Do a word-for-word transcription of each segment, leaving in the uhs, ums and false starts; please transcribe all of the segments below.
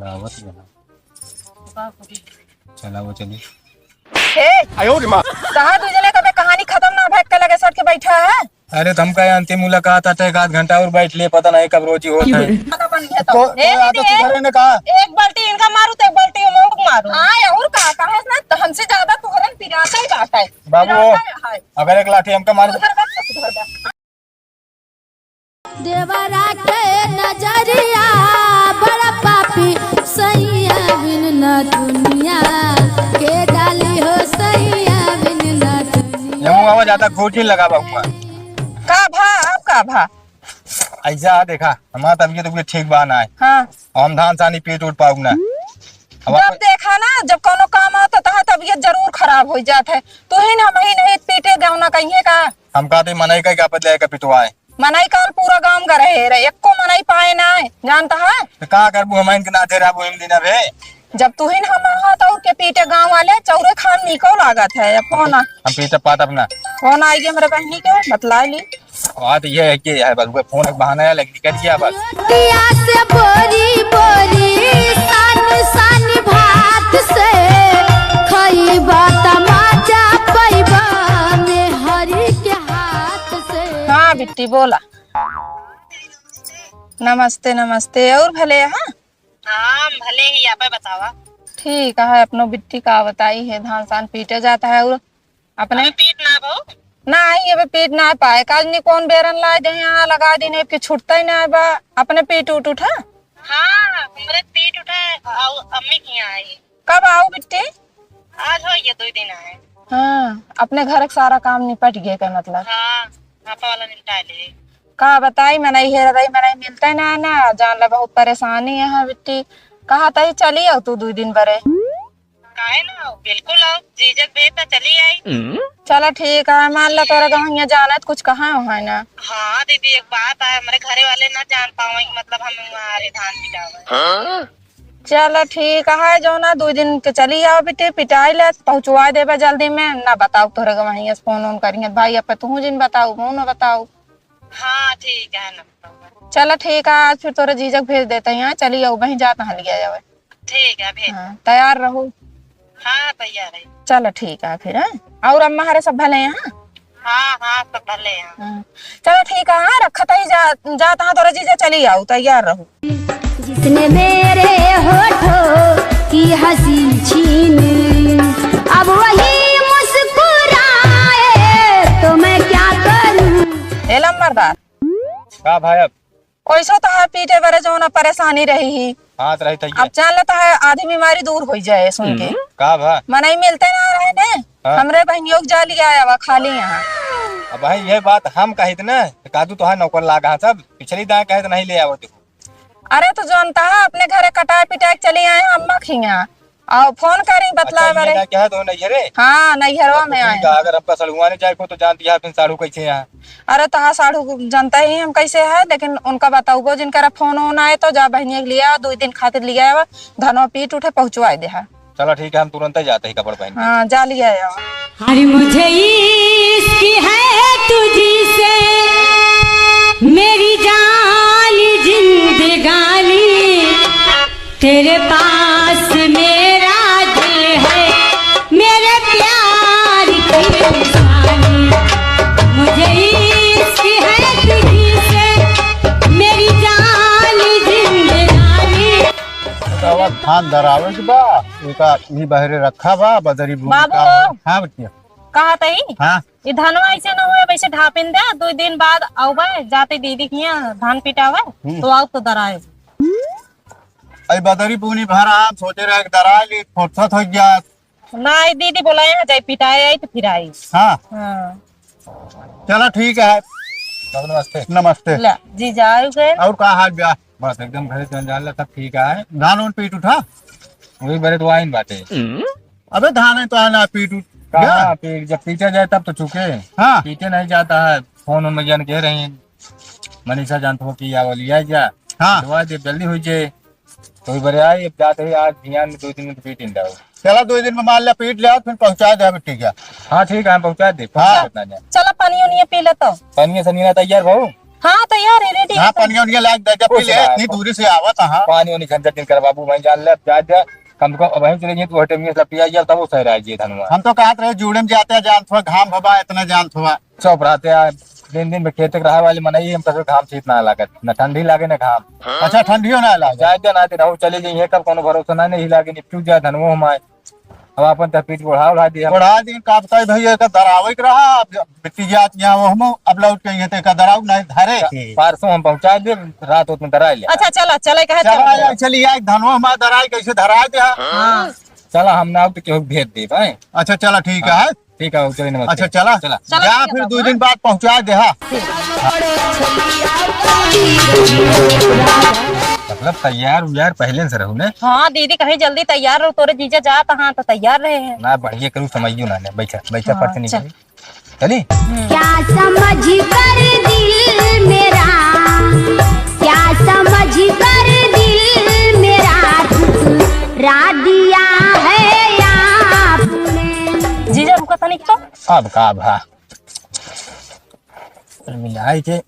आवत ही है। चला वो चली। ए, आयो रे माँ। कहाँ दू जने कबे कहानी खतम ना भय के लगे सट के बैठा है? अरे तो हमका ये अंतिम मुलाकात हटे, एक आध घंटा और बैठ ले, पता नहीं कब रोजी होत है। पता बन गया तो। तो, ए, तो आदत दीदी, सुधरे ने कहा। एक बाल्टी इनका मारू तो एक बाल्टी हम लोग मारू। हाँ, और का, कहा ना, तो हमसे ज्यादा तोहरन पिराता ही बात है। बाबू, पिराता है। अगर एक लाठी हमका मार सुधर बात तो सुधर बात। देवरा के नजरिया बड़ा पापी, सैया बिन न दुनिया के डाली हो, सैया बिन न दुनिया। ये मुंह आवाज आता, गोटी लगा बाबू। का भा, अब का भा? ऐसा आ देखा, हमारा तबीयत उबीयत ठीक बा ना है। हाँ। और हम धान सानी पीट उठ पाऊ ना। अब जब आप देखा ना, जब कोनो काम आओ तो तहार तबीयत जरूर खराब हो जात है। तू ही ना, हम ही नहीं पीटे गाँव ना कहिए का। हम कहते मनई का क्या पता का पिटवाए। मनई काल पूरा गांव का रहे रे, एको मनई पाए ना है, जानता है? तो का करबू, हम इनके नाते रहबू हम दिन अबे। जब तू ही ना हम आहा तो और के पीटे गांव वाले, चौरे खान निको लागत है। अब फोन आ। हम पीटे पाट अपना। फोन आई गया मेरे बहनी के, बतला ली। बात ये है कि है बस वो फोन एक बहाना है, लेकिन निकल गया बस। रोटिया से बोरी बोरी, सान सान भात से, खइबा तमाचा पइबा, मेहरी के हाथ से। हाँ बिट्टी बोला। नमस्ते, नमस्ते। और भले, हाँ? हाँ, हम भले ही, आप बतावा। ठीक है, अपनो बिट्टी का बताई है, धान सान पीटे जाता है और अपने अबे पीट ना भो। ना आई, अबे पीट ना पाए। काजनी कौन बेरन लाए दे यहाँ लगा दिन, एक छुटता ही ना बा, अपने पीट उठ उठा। हाँ, हमरे पीट उठा, आओ, अम्मी के यहाँ आई। कब आओ बिट्टी? आज हो ये दो दिन आए। हाँ, अपने घर के सारा काम निपट गए का मतलब? हाँ, पापा वाला निपटा ले। का बताई, मनई हेर रही, मनई मिलते ना है ना, जान ला बहुत परेशानी है बिट्टी। कहा तही चली आओ तू दो दिन बरे। काहे ना आओ, बिल्कुल आओ, जीजक भेज त चली आई। चला ठीक है, मान ला तोरा गाँव यहाँ जाना है तो कुछ कहाँ हो है ना। हाँ दीदी, एक बात है, हमारे घरे वाले ना जान पावे, मतलब हम वहाँ आ रहे धान पिटावे। हाँ? चला ठीक है, जो ना दो दिन के चली आओ बेटी, पिटाई ले, पहुँचवा देबे जल्दी में, ना बताओ तोहरे के वहीं से फोन ओन करिए भाई, अब तू जिन बताओ, मुँह ना बताओ। हाँ ठीक है ना। चला ठीक है, आज फिर तोरे जीजक भेज देते हैं, चली आओ, वहीं जाता है लिया जावे। ठीक है, भेज। हाँ, तैयार रहो। हाँ, तैयार है। चलो, ठीक है फिर, हाँ? और अम्मा हरे सब भले हैं, हाँ? हाँ, हाँ, सब भले हैं। हाँ। चलो, ठीक है, हाँ, रखत ही जा, जाता हाँ, तोरा जीजा चली आओ, तैयार रहो। जिसने मेरे होठों की हंसी छीनी, अब वही मुस्कुराए, तो मैं क्या करूं? ए लंबरदार। का भाई अब? ओइसो तहार पीटे बरे जौन परेशानी रही ही। हाँ, त रही त अब जान ले तहार आधी बीमारी दूर होइ जाए सुन के। हम्म। का भा? मनई मिलते ना रहे ने। हाँ। हमरे बहनियों के जा लिया आवा खाली यहाँ। अब भाई ये बात हम कहित न, त कादू तोहार नौकर लागा सब, पिछली दाएं कहे त नहीं ले आवत। अरे तो जौन तहा अपने घरे कटाए पिटाए के चली आए अम्मा खिया। आओ, फोन करी, बतलाए अच्छा, ये बारे। ना क्या है, तो नैहरे? हाँ, नैहरवा अच्छा, में ठीक आए। है, अगर हमका सड़ुआने जाए को, तो जानती है, फिर साढ़ू कैसे हैं? अरे, तहा साढ़ू जनता ही हम कैसे है, लेकिन उनका बताऊबो, जिनकरा फोन ओन आए, तो जा बहनिया के लिया, दो दिन खातिर लिया आवा, धनवा पीट उठे, पहुँचवाए दे है। चला, ठीक है, हम तुरंत ही जाते ही कपड़ पहन के। हाँ, जा लिया आवा। अरे मुझे इश्क है तुझसे, मेरी जान जिंदगानी, तेरे पास मेरा दिल है, मेरे प्यार की निशानी। मुझे इश्क है तुझसे, मेरी जान जिंदगानी। बतावा, धान दरावे के बा, एका ई बहरे रखा बा, बदरी बूंदी बाबू। का हो? हाँ, बच्चिया। कहा तई? हाँ। ई धनवा ऐसे न हुए, वैसे ढापिन दे, दो दिन बाद आउबे, जाते दीदी के यहाँ धान पिटावे, हम्म। तो आउ तो दराए। अई बदरी बूनी भरा, हम सोचे रहे कि दराए ली, फुर्सत हो गया। ना, ई दीदी बोला यहाँ जाए पिटाए, आई तो फिर आई। हाँ। हाँ। चला ठीक है। बाबू नमस्ते। नमस्ते। ले, जीजा आउ गए। और का हाल बा? बस एकदम घरे जंजाल ला, सब ठीक है। धान उन पीट उठा? वही बरे तो आइन बाटे। अबे धान है तो आना पीट उठ। कहाँ गया? पीट, जब पीटा जाए तब तो चुके। हाँ। पीटे नहीं जाता है, फोन उन में जन कह रही हैं, मनीषा जानत हो कि या वाली आ जा। हाँ। दवा दे जल्दी हो जाए। तो वही बरे आई, अब जाते ही आज ध्यान में दो दिन में तो पीट ही जाओ। चला दो दिन में मान लिया पीट लिया, फिर पहुँचा दे ठीक है। हाँ ठीक है, हम पहुँचा दे, हाँ। पहुँचा दे। चला पानी उनी पी ले तो। पानी सनिया तैयार भाऊ। हाँ, तैयार है, ready हाँ, है। पनिया उनिया लाग दे, जब कुछ पहले ना, इतनी दूरी से आवत, हाँ। पानी उनी झंझट जिन कर बाबू, मैं जान ले, अब जा, जा। कम से कम अब वहीं चले जाइए, तो होटल में लपिया जाए, तब वो सही रह जाए धनवा। हम तो कहत रहे, जूड़े में जाते हैं, जान थोड़ा घाम भबा, इतना जान थोड़ा। चुप रहते हैं, दिन दिन में खेते के रहे वाले मनई, हम तो घाम चीत ना लागत, न ठंडी लागे, न घाम। अच्छा, ठंडियो ना लागे। जाए दे ना, दे रहू, चले जाइए, कब कोनो भरोसा ना, नहीं लागे, निपटू जाए धनवो हमारे। अब अपन त पीठ बढ़ा उड़ा दिया। बढ़ा दी, का बताई भैया, एका दरावे के रहा, अब जब बिट्टी जात यहाँ वो हम, अब लौट के यहाँ तो एका दराव नहीं धरे के। परसों हम पहुँचा दे, रात उत में दराई ले। अच्छा, चला, चला, कहे चला, चला। चली, आज धनवा हमारा दराई कैसे धरा दे। हाँ। चला, हम ना तो केहू भेज दे भाई। अच्छा, चला, ठीक है। ठीक है, चलिए, नमस्ते। अच्छा, चला। चला। चला, जा, ठीक है फिर बाबू, दो हाँ। दिन बाद पहुँचा दे, हाँ। मतलब, तैयार उयार पहले से रहू ने। हाँ, दीदी कहीं जल्दी तैयार रहो, तोरे जीजा जात हाँ तो तैयार रहे हैं। ना, बढ़िया करू, समझियो ना ले। बैठा, बैठा, हाँ, फट से चल। निकली। चली? हम्म। क्या समझ कर दिल मेरा, क्या समझ कर दिल मेरा ठुकरा दिया है आपने। जीजा रुका तनिक तो। अब का भा? मिलाई के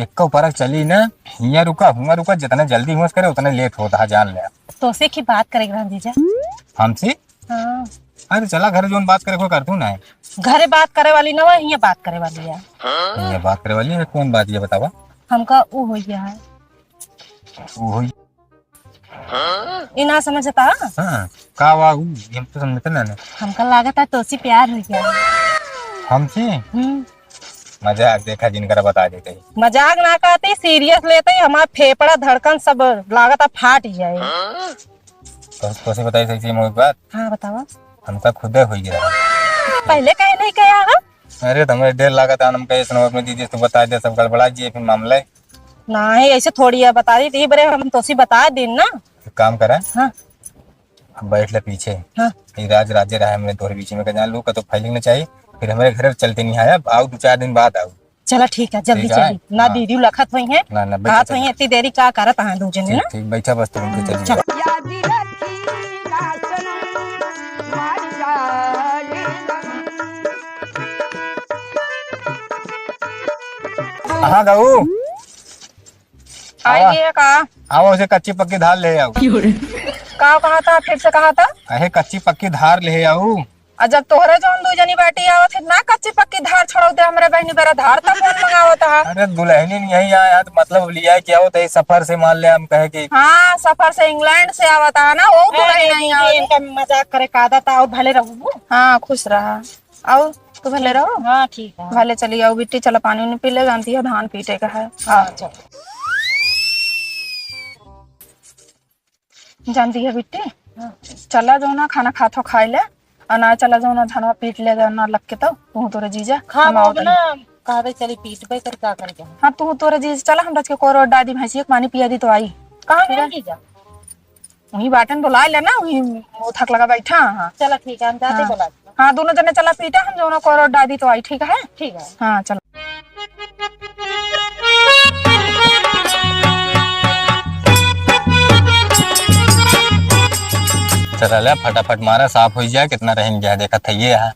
एक्को परक चली ना, हियाँ रुका, हुआँ रुका, जितना जल्दी हुआ करे, उतना लेट होता है, जान ले। तोसे की बात करे के रहा जीजा। हमसे? हाँ। अरे चला घरे जोन बात करे को कर तू ना। घरे बात करे वाली ना हुआ, हियाँ बात करे वाली है। हियाँ बात करे वाली है, कौन बात ये बतावा? हमका ऊ हो गया है। ऊ हो ई ना समझता? हाँ, का हुआ ऊ? हम तो समझते ना, ना। हमका लागत है तोसी प्यार हो गया। हमसे? हम्म। मजाक देखा जिनकर बता देते ही। मजाक ना कहते, serious लेते ही, हमार फेफड़ा धड़कन सब लागत है फाट जाए। तो, तोसे बताई सही सही मोहित बात? हाँ, बतावा। हमका खुदे हो गया। पहले कहे नहीं कहा है? अरे, तो हमें डर लागत है, हमका इस नंबर में दीजिए, तू बता दे, सब गड़बड़ा जी, फिर मामला है। नाही, ऐसे थोड़ी है, बता दी, तो ये बरे हम तोसी बता दिन ना। एक काम करा। हाँ। अब बैठ ले पीछे। हाँ। ये राज राजे रहा हमरे तोहरे बीच में, का जान लू, का तो फैलिंग ना चाहिए, फिर हमारे घर चलते नहीं आया, आओ दो चार दिन बाद आओ। चला ठीक है, जल्दी ठीक है। चली। ना हाँ। दीदी लखत हुई है, ना, ना, बैठा कहत हुई चला। है, इतनी देरी का करत हैं दो जने ठीक, ना? ठीक, बैठा बस तुरंत चली चल। जाओ। याद रखी ना सनम, मार डाले। हाँ, गऊ। आई आवा। गया का? आवा, उसे कच्ची पक्की धार ले आओ। का कहा था, फिर से कहा था? अहे, कच्ची पक्की धार ले आओ। आ, जब तोहरे जौन दू जनी बाटी आवत है, ना कच्ची पक्की धार छोड़ो दे, हमरे बहनी बेरा धार तक कौन मंगावत है? अरे, दुल्हनी नहीं आई, यार, मतलब लिया कि आवत है, सफर से मान ले, हम कहे कि हाँ, सफर से, इंग्लैंड से आवत है ना, वो अरे, दुल्हन नहीं दीदी, आवत है। इनका मजाक करे का आदत है, और भले रहू। हाँ, खुश रहा। आओ, तू भले रहो। हाँ, ठीक है। भले चली आओ बिट्टी, चला पानी उनी पी ले, जानती है धान पीटे का है। हाँ, चल। जानती है बिट्टी, हाँ। चला जाओ ना, खाना खात हो खाए ले, और ना चला जाओ ना, धनवा पीट ले जाओ ना लग के तो, तू तोरे जीजा, खा हम आओ ना, कहबे चली पीटबे करी, का करी जाए। हाँ, तू तोरे जीजा, चला हम रच के कोरो डाल दी, भैंसिया के पानी पिया दी तो आई। कहाँ ठीक है? गई जीजा? वहीं बाटन बुलाए ले ना, वहीं मुँह थक लगा बैठा। हाँ। चला ठीक है, हम जाते हाँ। बुला लेते हैं। हाँ, दोनों जने चला पीटा, हम दोनों को रोड डाल दी तो आई, ठीक है? ठीक है। हाँ, चला। चला ले, फटाफट मारा, साफ हो जाए, कितना रहन गया, देखा था ये है।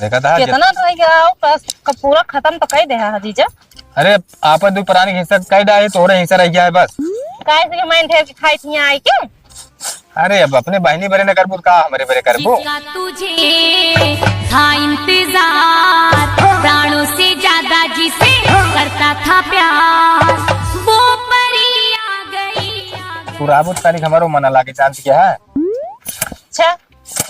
देखा था, कितना जित- रह गया हो, बस क-, पूरा खत्म तो कर दे है जीजा। अरे, आपन दू प्राणी के हिस्सा कर डाले, तोहरे हिस्सा रह गया है बस। काहे से कि मैं ढेर के खाई थी यहाँ आई के? अरे, अब अपने बहनी बरे न करबू, का हमरे बरे करबू? जिसका तुझे था इंतजार, प्राणों से ज्यादा जिसे करता था प्यार, वो परी आ गई, आ गई। तू राबुत तारीख हमारो मना लागे, चांस क्या है? अच्छा।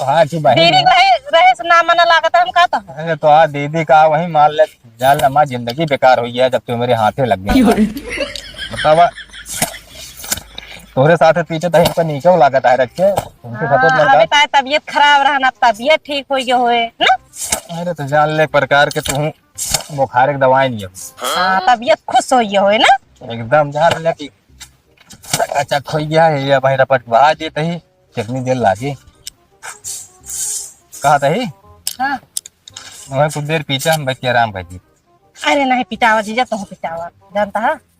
हाँ, अच्छी बहन दीदी है। रहे, रहे से ना मना लागत है, हम का तो। अरे तो हाँ, दीदी का वही मान ले, जान ले, हमारी जिंदगी बेकार हुई है, जब तू मेरे हाथे लग गई। बतावा, तोहरे साथ पीछे तो हमको नीचे लागत है रख के, उनके साथ हाँ, लड़का। अबे तार तबीयत खराब रहा ना, तबीयत ठीक हो गई होए ना। अरे तो जान ले, एक प्रकार के तू बुखार के दवाई नहीं है। हाँ, तबीयत खुश हो गई होए ना। एकदम जान ले कि चकाचक हो गया है, ये भाई रपट बहा देते ही। कितनी देर लागी? कहा था ही? हाँ। वहाँ कुछ देर पीछे हम बैठ के आराम कर दी। अरे नहीं पिटावा जीजा, तुम पिटावा, जानता है?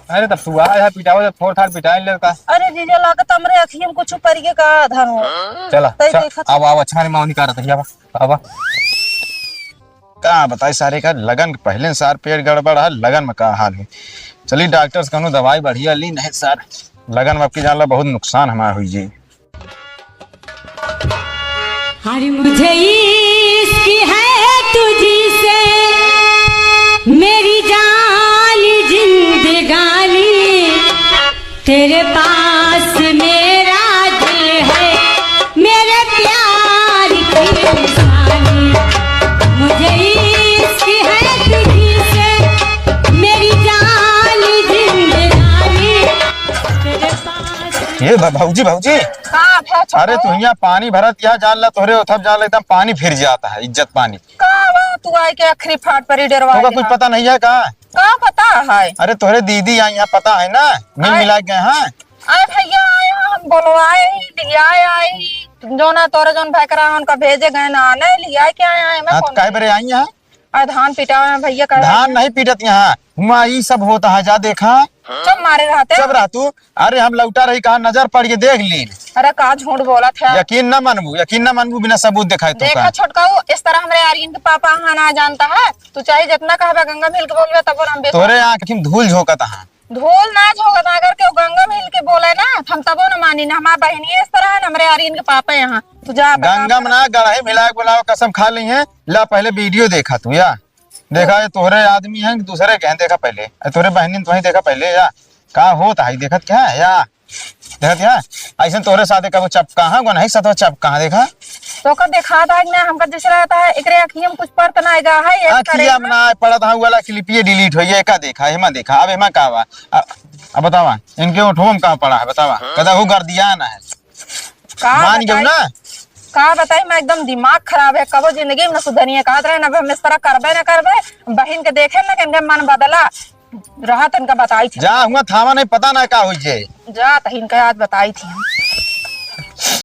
अरे तब तू आया है पिटावा, जब थोड़ा थार पिटाए ले का? अरे जीजा लागत हमरे अखियन कुछ ऊपर के का धन हो। चला, तै चल, देखत आवा, आवा, छाने माव निकाल रहा था, आवा, आवा। का बताई सारे का, लगन के पहले सार पेट गड़बड़ है, लगन में का हाल है। चली डॉक्टर से कहूँ दवाई बढ़िया ली, नहीं सार लगन में आपकी जान ला बहुत नुकसान हमार हुई जी। अरे मुझे इश्क है तुझसे, मेरी जान जिंदगानी, तेरे पास मेरा दिल है, मेरे प्यार की निशानी। मुझे इश्क है तुझसे, मेरी जान जिंदगानी, तेरे पास। ये भा-, भौजी, भौजी। का भा छोटू? अरे तू यहाँ पानी भरत यहाँ जान ला, तोहरे उथप जान ला, एकदम पानी फिर जाता है, इज्जत पानी। का बा, तू आए के आखिरी फाट पर ही डरवा तोका दे कुछ हाँ। पता नहीं है का? का पता है? अरे तोहरे दीदी आई यहाँ, पता है ना, मिल आए। मिला गए हैं। अरे भैया आए हैं, हम बोलवाए ही, लियाए आई, जो ना तोरे जोन भाई करा उनका भेजे गए ना, नहीं लियाए के आए हैं, मैं आप कौन काहे बरे आई यहाँ? अरे धान पिटावे हैं भैया, काहे धान आए हैं? नहीं पीटत यहाँ, हुआ ई सब होता है, जा देखा। चुप मारे रहते। चुप रह तू। अरे हम लौटा रही, कहा नजर पड़ के देख ली। अरे का झूठ बोलत है? यकीन न मनबू, यकीन न मनबू बिना सबूत देखाए तो देखा का? छोटका, वो इस तरह हमरे आर्यन के पापा हाँ ना जानता है। तू चाहे जितना कहबे गंगा मिल के बोलबे तब हम बेच तोरे आँख में धूल झोंकत है। धूल ना झोंकत है, अगर केहू गंगा मिल के बोले ना हम तबो न मानी ना। हमार बहिनी इस तरह है ना, हमरे आर्यन के पापा यहाँ। तू जा बता। गंगा में ना गड़हे मिला के बोलाओ, कसम खा ली है। ला पहले वीडियो देखा तू या। देखा, ये तोहरे आदमी हैं कि दूसरे के हैं? देखा पहले, ये तोहरे बहनिन तो वहीं देखा पहले, या का होत है, देखत क्या है, या देखत क्या है? ऐसे तोहरे साथे कबो चपका है, गोनही सतवा चपका है, देखा? तो का देखा था कि ना, हमका जैसे रहता है, एकरे अखिया में कुछ पड़त ना आएगा, है, ये अखिया में ना पड़त है, वाला clip ये delete होई है, का देखा, हेमा देखा, अब हेमा का बा? अ-, अब बतावा, इनके ओठवा में का पड़ा है, बतावा? कदा वो गर्दियान है। का मान गयो बताई? ना? का बताई, मैं एकदम दिमाग खराब है, कबो जिंदगी में न सुधरी है। कहत रहे ना, अब हम इस तरह करबे ना करबे, बहिन के देखे ना, कि इनका मन बदला रहा, तो इनका बताई थी। जा, हुआ थावा नहीं, पता ना का हुई जे। जा, तो इनका आज बताई थी।